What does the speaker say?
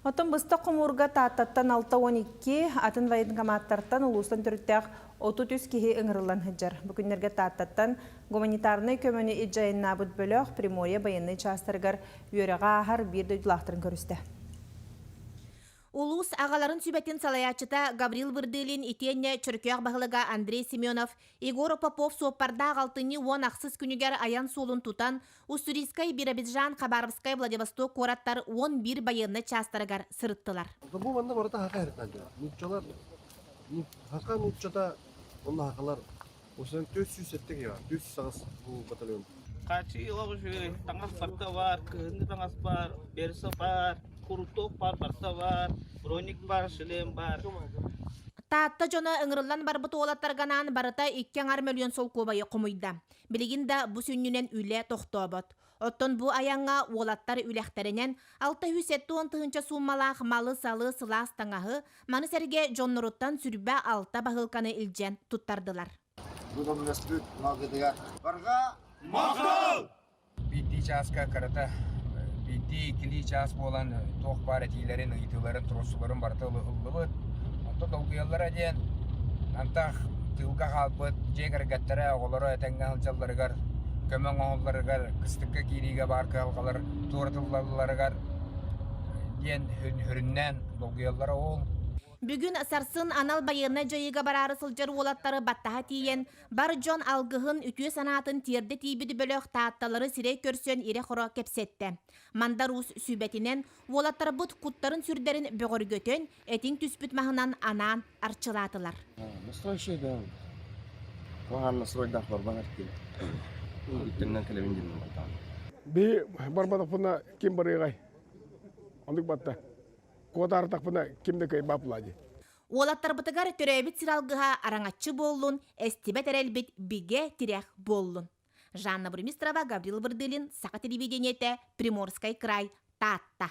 Оттон быстах хомуурга Тааттаттан 62, атын военкоматтартан улуустан төрүттээх 33 киһи ыҥырыллан сылдьар. Бу күннэргэ Тааттаттан гуманитарнай көмөнү илдьэ бөлөх Приморье байыаннай чаастарыгар үөрэҕи ааһар биир дойдулаахтарын көрүстэ. Улуус аҕаларын сүбэтин салайааччыта Гаврил Вырдылин итиэннэ Чөркөөх баһылыга Андрей Семенов Егор Попов суоппардаах алтынньы уон ахсыс күнүгэр айан суолун тутан Уссурийскай, Биробиджан, Хабаровскай, Владивосток куораттар 11 байыаннай чаастарыгар сырыттылар. Бу манна барыта хака эртан нууччалар хака нууччата онно хакалар Осан 407 киһи 408 бу батальон. Хааччы олох үчүгэй. Таҥас барыта баар, кыһыҥҥы таҥас баар, берса баар, курутуок баар, барыта баар, броник баар, шлем баар. Таатта дьоно ыҥырыллан барбыт уолаттарга анаан барыта икки аҥар мөлүйүөн солкуобайы хомуйда. Билигин да бу сүнньүнэн үлэ тохтообот. Оттон бу айаҥҥа уолаттар үлэхтэринэн 670 тыһыынча сууммалаах малы-салы, сылаас таҥаһы, маны сэргэ дьонноруттан сүрбэ алта баһыылканы илдьэн туттардылар. Бу көмөлөспүт малгытыгар барҕа махтал! Биирдии чааска кырата биирдии-иккилии чаас буолан туох баар этиилэрин, ыйытыыларын, туруорсууларын барыта ылыллыбыт. Онтон долгуйаллара диэн антах тыылга хаалбыт дьиэ кэргэттэрэ, оҕолоро этэҥҥэ сылдьалларыгар, көмө оҥоһулларыгар, кыстыкка киириигэ баар кыһалҕалар туоратыллалларыгар диэн сүрүннээн долгуйаллара ол. Бүгүн сарсын анал байыаннай дьайыыга бараары сылдьар уолаттары баттаһа тиийэн, бар дьон алгыһын, үтүө санаатын тиэрдэ тиийбит бөлөх таатталары сирэй көрсөн ирэ-хоро кэпсэттэ. Мандар Уус сүбэтинэн, уолаттарбыт куттарын-сүрдэрин бөҕөргөтөн, этиҥ түспүт маһынан анаан арчылаатылар. Настрой да. Куһаҕан настройдаах барбан эркин. Иттэннэн кэлэбин диэн бартаан. Би барбатахпына ким барыаҕай? Оннук батта. Куотаартахпына ким да кыайбап лади. Уолаттарбытыгар төрөөбүт сир алгыһа араҥаччы буоллун, эстибэт эрэлбит бигэ тирэх буоллун. Жанна Бурмистрова, Гаврил Вырдылин, Саха телевидениетэ, Приморскай край, Таатта.